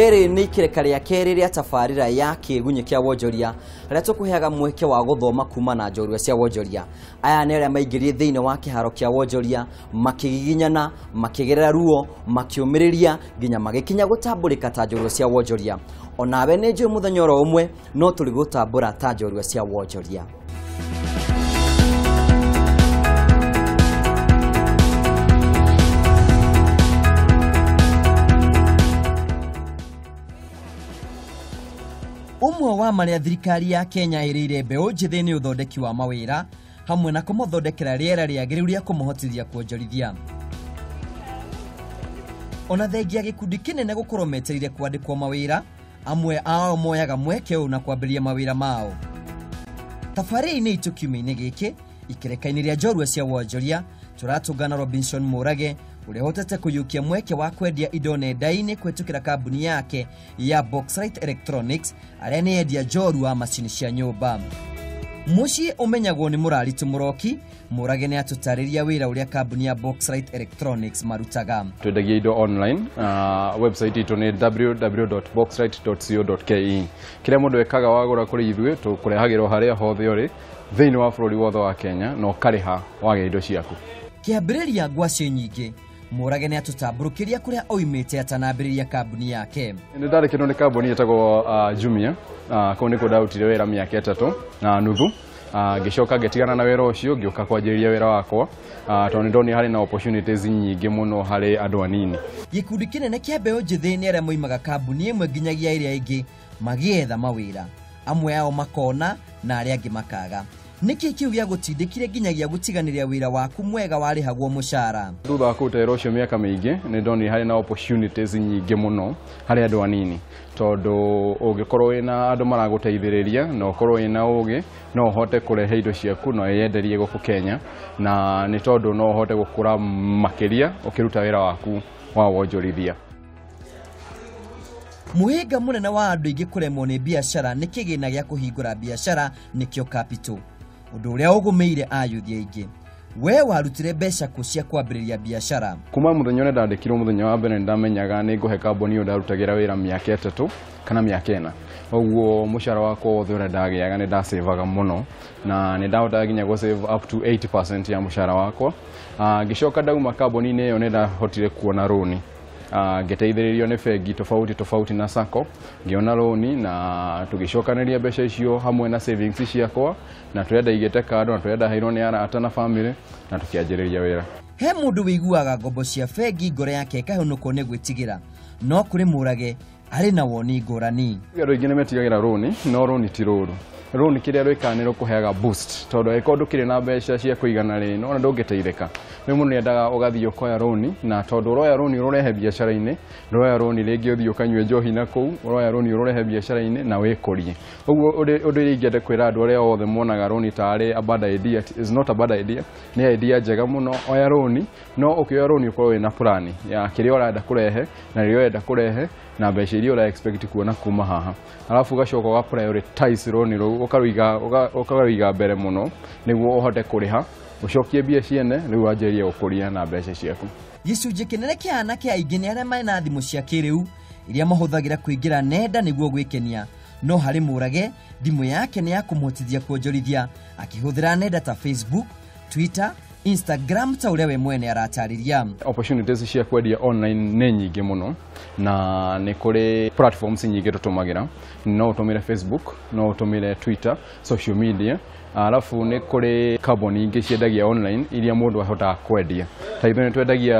Rĩrĩ nĩ ikereka rĩa kerĩ rĩa tabarĩra ya kĩgunyĩ kĩa wonjoria harĩa tũkũheaga mweke wa gũthoma kuma na njorua cia wonjoria. Aya nĩ arĩa maingĩrire thĩinĩ wa kĩharo kĩa wonjoria makĩgiginyana, makĩgerera ruo, makĩũmĩrĩria nginya magĩkinya gũtambũrĩka ta njorua cia wonjoria. Onawe nĩ njũĩ mũthenya oro ũmwe no tũrĩ gũtambũra ta njorua cia wonjoria. Ũmwe wa marĩa thirikari ya Kenya ĩrĩire mbeũ njĩthĩ nĩ ũthondeki wa mawĩra hamwe na kũmathondekera rĩera rĩagĩrĩru rĩa kũmahotithia kuonjorithia. Ona thengia gĩkundi kĩnene gũkorwo metereire kwandĩkwo mawĩra, amwe ao moyaga mweke ũyũ na kwambĩrĩria mawĩra mao. Tabarĩra-inĩ itũ kiumia-inĩ gĩkĩ, ikereka-inĩ rĩa njorua cia wonjoria, tũratũngana Robinson Mũrage ũrĩa ũhotete kũiyũkia mweke wa kwendia indo nenda-inĩ kũhĩtũkĩra kambuni yake ya Boxlight Electronics arĩa nĩ endia njorua macini cia nyũmba. Mũciĩ ũmenyagwo nĩ mũraritu mũroki, Mũrage nĩ atũtarĩria wĩra ũrĩa kambuni ya Boxlight Electronics marutaga. Twendagia indo online, website itũ nĩ www.boxlight.co.ke. Kĩrĩa mũndũ ekaga wagũra kũrĩ ithuĩ tũkũrehagĩrwo harĩa hothe ũrĩ thĩinĩ wa bũrũri wothe wa Kenya na ũkarĩha wagĩa indo ciaku. Kĩambĩrĩria ngwacĩ nyingĩ, Mũrage nĩ atũtambũrũkĩria kũrĩa oimĩte atanambĩrĩria kambuni yake. Nĩ ndarĩkĩrwo nĩ kambuni ĩtagwo Jumia, kũu nĩkuo ndarutire wĩra mĩaka 3 na nuthu. Ngĩcoka ngĩtigana na wĩra ũcio ngĩũka kwanjĩrĩria wĩra wakwa, tondũ nĩ ndonire harĩ na opportunities nyingĩ mũno harĩ andũ anini. Gĩkundi kĩnene kĩa mbeũ njĩthĩ nĩ arĩa moimaga kambuni ĩmwe nginyagia ĩrĩa ĩngĩ magĩetha mawĩra, amwe ao makona na arĩa angĩ makaga. Nĩkĩ kĩu gĩa gũtindĩkire nginyagia gũtiganĩria wĩra waku mwega warĩhagwo mũcara? Thutha wa kũruta wĩra ũcio mĩaka mĩingĩ nĩ ndonire harĩ na opportunities nyingĩ mũno harĩ andũ anini, tondũ ũngĩkorwo wĩna andũ maragũteithĩrĩria na ũkorwo wĩna ũgĩ no ũhote kũrehe indo ciaku na wĩyenderie gũkũ Kenya, na nĩ tondũ no ũhote gũkũra makĩria ũkĩruta wĩra waku wa wonjorithia. Mũhĩnga mũnene wa andũ aingĩ kũremwo nĩ biacara nĩ kĩgĩna gĩa kũhingũra biacara nĩkĩo capital, ũndũ ũrĩa ũgũmĩire ayuthi aingĩ. We warutire mbeca kũ cia kwambĩrĩria biacara? Kuma mũthenya ũrĩa ndandĩkirwo mũthenya wa mbere nĩndamenyaga nĩ ngũhe kambuni ĩyo ndarutagĩra wĩra mĩaka 3 kana mĩaka 4. Ũguo mũcara wakwa wothe ũrĩa ndagĩaga nĩ ndacevaga mũno na nĩ ndahotaga nginya gũ save up to 80% ya mũcara wakwa. Ngĩcoka ndauma kambuni-inĩ ĩyo nĩ ndahotire kuona rũni. Ngĩteithĩrĩrio nĩ bengi tofauti tofauti na sacco, ngĩona rũni na tũgĩcokanĩria mbeca icio hamwe na savings ciakwa na tũrĩa ndaigĩte kando na tũrĩa ndaheirwo nĩ arata na family na tũkĩanjĩrĩria wĩra. He mũndũ wĩiguaga ngombo cia bengi ngoro yake ĩkahũnũkwo nĩ gwĩtigĩra, no kũrĩ Mũrage arĩ na woni ngũrani. Andũ aingĩ nĩ metigagĩra rũni, no rũni ti rũru. Rũni kĩrĩa rwĩkaga nĩ rũkũheaga boost, tondũ angĩkorwo ndũkĩrĩ na mbeca cia kũigana rĩ, no ndũngĩteithĩka. Rĩu mũndũ nĩendaga ũgathiĩ ũkoya rũni, na tondũ ũroya rũni ũrũrehe biacara-inĩ, ndũroya rũni rĩngĩ ũthiĩ ũkanyue njohi na kũu, ũroya rũni ũrũrehe biacara-inĩ na wĩkũrie. Ũguo ũndũ ũrĩa ingĩenda kwĩra andũ arĩa othe monaga rũni tarĩ a bad idea, is not a bad idea, nĩ idea njega mũno. Oya rũni, no ũkĩoya rũni ũkorwo wĩna plan ya kĩrĩa ũrenda kũrehe na rĩrĩa ũrenda kũrehe na mbeca iria ũra expect kuona kuma haha. Alafu ũgacoka ũga prioritize rũni rũu, ũkarũiga mbere mũno nĩguo ũhote kũrĩha, ũcokie mbia ciene, rĩu wanjĩrĩrie gũkũria na mbeca ciaku. Gĩcunjĩ kĩnene kĩa anake aingĩ nĩ arĩa mena thimũ cia kĩrĩu iria mahũthagĩra kũingĩra nenda nĩguo gwĩkenia, no harĩ Mũrage thimũ yake nĩ ya kũmũhotithia kuonjorithia akĩhũthĩra nenda ta Facebook, Twitter, Instagram ta ũrĩa we mwene aratarĩria. Opportunities cia kwendia online nĩ nyingĩ mũno na nĩ kũrĩ platforms nyingĩ tũtũmagĩra. No ũtũmĩre Facebook, no ũtũmĩre Twitter, social media. Alafu nĩ kũrĩ kambuni ingĩ ciendagia online iria mũndũ ahotaga kwendia. Ta ithuĩ nĩ twendagia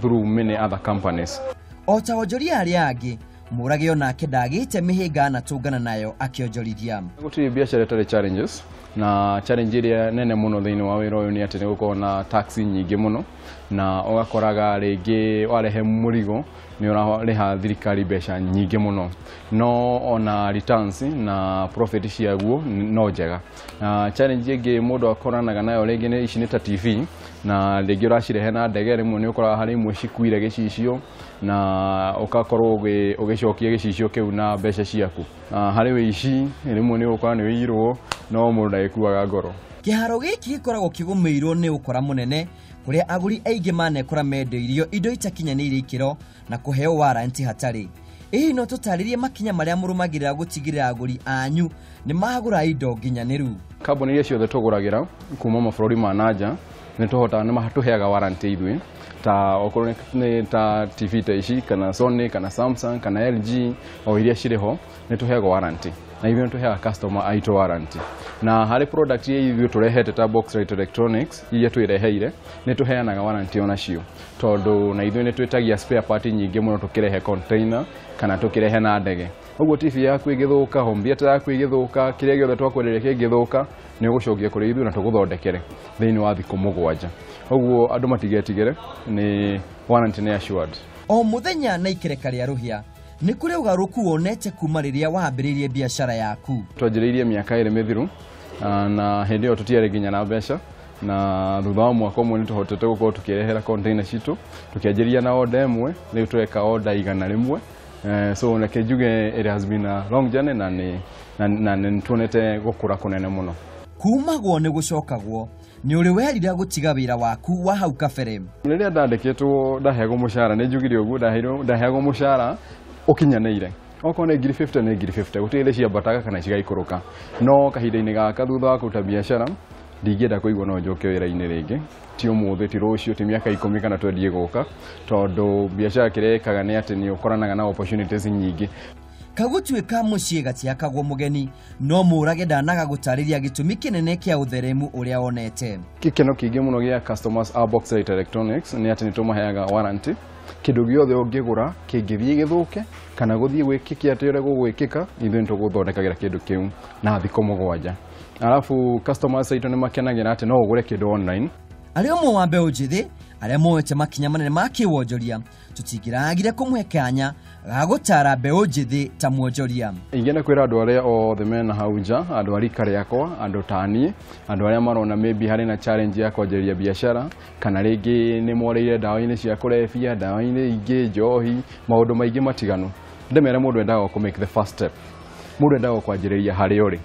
through many other companies. O ta onjoria arĩa angĩ, Mũrage onake ndagĩte mĩhĩnga anatũngana nayo akĩonjorithia. Gũtirĩ biacara ĩtarĩ challenges, na challenge ĩrĩa nene mũno thĩinĩ wa wĩra ũyũ nĩ atĩ nĩ gũkoragwo na tax nyingĩ mũno, na ũgakoraga rĩngĩ warehe mũrigo nĩ ũrarĩha thirikari mbeca nyingĩ mũno, no ona returns na profit ciaguo no njega. Na challenge ĩngĩ mũndũ akoranaga nayo rĩngĩ nĩ ici nĩ ta TV, na rĩngĩ ũracirehe na ndege, rĩmwe nĩ ũkoraga harĩ imwe cikuire gĩcicio na ũgakorwo ũgĩcokia gĩcicio kĩu na mbeca ciaku. Harĩ wĩici rĩmwe nĩ ũgũkora nĩ wĩirwo, no mũndũ ndagĩkuaga ngoro. Kĩharo gĩkĩ gĩkoragwo kĩgũmĩirwo nĩ ũkora mũnene kũrĩa agũri aingĩ manekora mendeirio indo itakinyanĩire ikĩro na kũheo warranty hatarĩ. Ĩhihi no tũtarĩrie makinya marĩa mũrũmagĩrĩra gũtigĩrĩra agũri anyu nĩ magũra indo nginyanĩru? Kambuni iria ciothe tũgũragĩra kuma mabũrũri ma nanja nĩ tũhotaga, nĩ matũheaga warranty ithuĩ, ta okorwo nĩ ta TV ta ici kana Sony kana Samsung kana LG, o iria cirĩ ho nĩ tũheagwo warranty, na ithuĩ nĩ tũheaga customer aitũ warranty. Na harĩ product iria ithuĩ tũrehete ta Boxlight Electronics iria twĩreheire, nĩ tũheanaga warranty onacio, tondũ na ithuĩ nĩ twĩtagia spare part nyingĩ mũno tũkĩrehe container kana tũkĩrehe na ndege. Ũguo TV yaku ĩgĩthũka, home theater yaku ĩgĩthũka, kĩrĩa gĩothe twakwenderia kĩngĩthũka, nĩ ũgũcokia kũrĩ ithuĩ na tũgũthondekere thĩinĩ wa thikũ 7. Ũguo andũ matigetigĩre, nĩ warranty nĩ assured. O mũthenya na ikereka rĩa rũhĩa nĩ kũrĩ ũgarũrũku wonete kuma rĩrĩa wambĩrĩirie biacara yaku. Twanjĩrĩirie mĩaka 2 mĩthiru, na hĩndĩ ĩyo tũtiarĩ nginya na mbeca, na thutha wa mwaka ũmwe nĩ tũhotete gũkorwo tũkĩrehera container citũ, tũkĩanjĩrĩria na order ĩmwe, rĩu tũreka order 100. So reke njuge it has been a long journey, na nĩ tuonete gũkũra kũnene mũno. Kumagwo nĩ gũcokagwo, nĩ ũrĩ werira gũtiga wĩra waku wa hau kabere? Rĩrĩa ndandĩkĩtwo ndaheagwo mũcara, nĩ njugire ũguo, ndaheagwo mũcara ũkinyanĩire, okorwo nĩ ngiri 50 nĩ ngiri 50, gũtirĩ hĩndĩ ciambataga kana cigaikũrũka. No kahinda-inĩ gaka thutha wa kũruta biacara ndingĩenda kũigua no njoke wĩra-inĩ rĩngĩ, ti ũmũthĩ, ti rũciũ, ti mĩaka 10 kana 20 ĩgũka, tondũ biacara kĩrĩa ĩkaga nĩ atĩ nĩ ũkoranaga na opportunities nyingĩ. Kagũtuĩka mũciĩ gatiakagwo mũgeni, no Mũrage ndanaga gũtarĩria gĩtũmi kĩnene kĩa ũtheremu ũrĩa onete. Gĩkeno kĩingĩ mũno gĩa customers a Boxlight Electronics nĩ atĩ nĩ tũmaheaga warranty. Kĩndũ gĩothe ũngĩgũra kĩngĩthiĩ gĩthũke kana gũthiĩ gwĩkĩke atĩ ũrĩa gũgwĩkĩka, ithuĩ nĩ tũgũthondekagĩra kĩndũ kĩu na thikũ 7. Alafu customers aitũ nĩ makenagĩra atĩ no ũgũre kĩndũ online. Arĩ ũmwe wa mbeũ njĩthĩ arĩa moete makinya manene ma kĩwonjoria, tũtingĩragire kũmũhe kanya ga gũtara mbeũ njĩthĩ ta mwonjoria. Ingĩenda kwĩra andũ arĩa othe mena hau nja, andũ a rika rĩakwa, andũ ta niĩ, andũ arĩa marona maybe harĩ na challenge ya kwanjĩrĩria biacara, kana rĩngĩ nĩ morĩire ndawa-inĩ cia kũrebia, ndawa-inĩ ingĩ, njohi, maũndũ maingĩ matiganu. Ndĩmere mũndũ endaga kũ make the first step. Mũndũ endaga kwanjĩrĩria harĩa ũrĩ.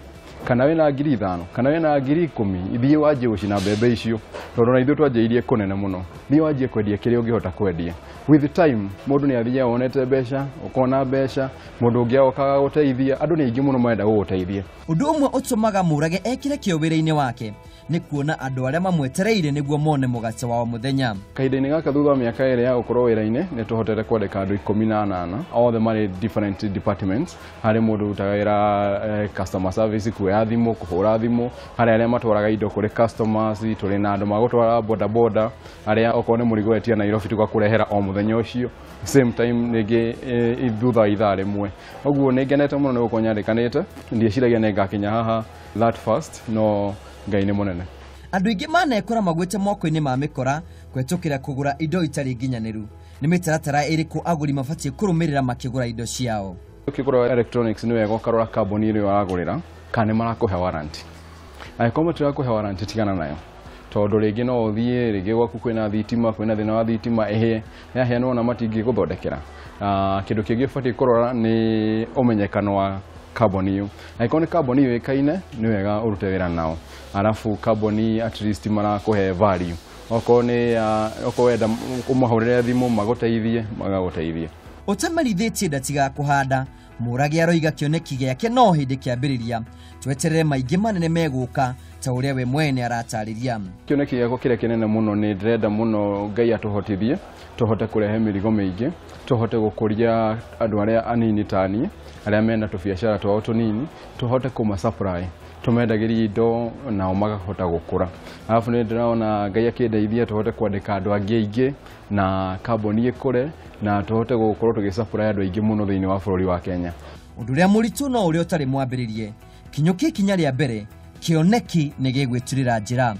Kana wĩna ngiri 5, kana wĩna ngiri 10, ithiĩ wanjie gũcina mbembe icio, tondũ na ithuĩ twanjĩrĩirie kũnene mũno. Thiĩ wanjie kwendia kĩrĩa ũngĩhota kwendia. With time, mũndũ nĩ athiaga wonete mbeca, ũkona mbeca, mũndũ ũngĩ agokaga gũteithia, andũ nĩ aingĩ mũno marenda gũgũteithia. Ũndũ ũmwe ũtũmaga Mũrage ekĩre kĩo wĩra-inĩ wake nĩ kuona andũ arĩa mamwetereire nĩguo mone mũgate wa o mũthenya. Kahinda-inĩ gaka thutha wa mĩaka 2 ya gũkorwo wĩra-inĩ, nĩ tũhotete kwandĩka andũ 18, othe marĩ different departments. Harĩ mũndũ ũrutaga wĩra customer service, kuoya thimũ, kũhũra thimũ, harĩ arĩa matwaraga indo kũrĩ customers, tũrĩ na andũ magũtwara boda boda, arĩa okorwo nĩ mũrigo wetia Nairobi tũgakũrehera o mũthenya ũcio, same time rĩngĩ thutha wa ithaa rĩmwe. Ũguo nĩ ngenete mũno nĩ gũkorwo nyandĩkanĩte, ndieciragia nĩ ngakinya haha that fast, no Ngai nĩ mũnene. Andũ aingĩ manekora magwĩte moko-inĩ ma mĩkora kũhetũkĩra kũgũra indo itarĩ nginyanĩru. Nĩ mĩtaratara ĩrĩkũ agũri mabatiĩ kũrũmĩrĩra makĩgũra indo ciao? Ũkĩgũra electronics nĩ wega ũkarora kambuni ĩrĩa ũragũrĩra kana nĩ marakũhe warranty. Angĩkorwo matirakũhe warranty, tigana nayo, tondũ rĩngĩ no ũthiĩ rĩngĩ gwaku kwĩna thitima, kwĩna thĩna wa thitima, ĩhĩe, yahĩa nĩwona matingĩgũthondekera. Kĩndũ kĩngĩ ũbatiĩ kũrora nĩ ũmenyekano wa kambuni ĩyo. Angĩkorwo nĩ kambuni yũĩkaine, nĩ wega ũrute wĩra nao. Arabu kambuni at least marakũhe value. Okorwo nĩ okorwo wenda ũmahũrĩre thimũ magũteithie, magagũteithia. Ũtamerithĩtie ndatigaga kũhanda, Mũrage aroiga kĩoneki gĩake no hĩndĩ kĩambĩrĩria. Tweterere maingĩ manene megũka ta ũrĩa we mwene aratarĩria. Kĩoneki gĩakwa kĩrĩa kĩnene mũno nĩ ndĩrenda mũno Ngai atũhotithie, tũhote kũrehe mĩrigo mĩingĩ, tũhote gũkũria andũ arĩa anini ta niĩ, arĩa mena tũbiacara twao tũnini, tũhote kũma supply, tũmendagĩrie indo nao makahota gũkũra. Arabu nĩ ndĩrona Ngai akĩndeithia tũhote kwandĩka andũ angĩ aingĩ na kambuni ĩkũre, na tũhote gũkorwo tũgĩ supply andũ aingĩ mũno thĩinĩ wa bũrũri wa Kenya. Ũndũ ũrĩa mũritũ no ũrĩa ũtarĩ mwambĩrĩrie, kinyũkia ikinya rĩa mbere, kĩoneki nĩ gĩgwĩturĩra njĩra.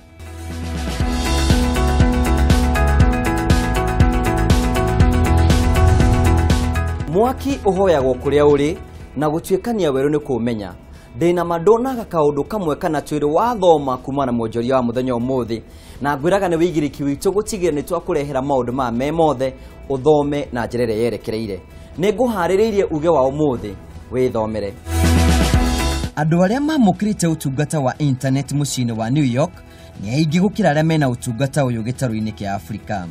Mwaki ũhoyagwo kũrĩa ũrĩ na gũtuĩkania werũ nĩ kũũmenya. Ndĩna ma ndonaga kaũndũ kamwe kana twĩrĩ wathoma kuma na mwonjoria wa mũthenya ũmũthĩ, na ngwĩraga nĩ wĩigĩrĩki witũ gũtigĩrĩra nĩ twakũrehera maũndũ maya me mothe ũthome na njĩra ĩrĩa yerekereire. Nĩ ngũharĩrĩirie uge wa ũmũthĩ, wĩthomere. Andũ arĩa mamũkĩrĩte ũtungata wa internet mũciĩ-inĩ wa New York nĩ aingĩ gũkĩra arĩa mena ũtungata ũyũ gĩtarũ-inĩ kĩa Afrika.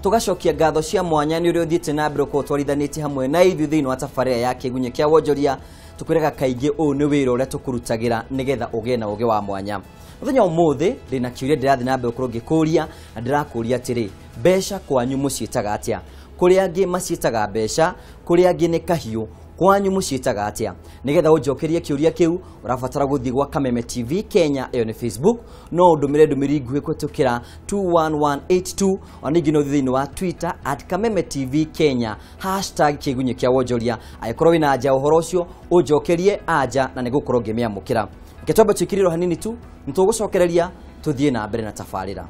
Tũgacokia ngatho cia mwanya nĩ ũrĩa ũthiĩte na mbere ũkorwo twarithanĩtie hamwe na ithuĩ thĩinĩ wa tabarĩra ya Kĩgunyĩ kĩa Wonjoria. Tũkwĩraga kaingĩ ũyũ nĩ wĩra ũrĩa tũkũrutagĩra nĩgetha ũgĩe na ũgĩ wa mwanya. Mũthenya ũmũthĩ ndĩna kĩũria ndĩrathiĩ na mbere gũkorwo ngĩkũria, na ndĩrakũria atĩrĩ, mbeca kwanyu mũciĩtaga atĩa? Kũrĩ angĩ maciĩtaga mbeca, kũrĩ angĩ nĩ kahiũ, kwanyu mũciĩtaga atĩa? Nĩgetha ũnjokerie kĩũria kĩu ũrabatara gũthiĩ gwa Kameme TV Kenya, ĩyo nĩ Facebook, no ũndũmĩre ndũmĩrĩri nguhĩ kũhetũkĩra 21182, ona ningĩ no ũthiĩ thĩinĩ wa Twitter @KamemeTV Kenya #Kĩgunyĩ kĩa Wonjoria. Angĩkorwo wĩna anja ũhoro ũcio ũnjokerie anja na nĩngũkorwo ngĩmĩamũkĩra. Reke twambe twĩkĩrĩrwo hanini tu, nĩtũgũcokereria tũthiĩ na mbere na tabarĩra.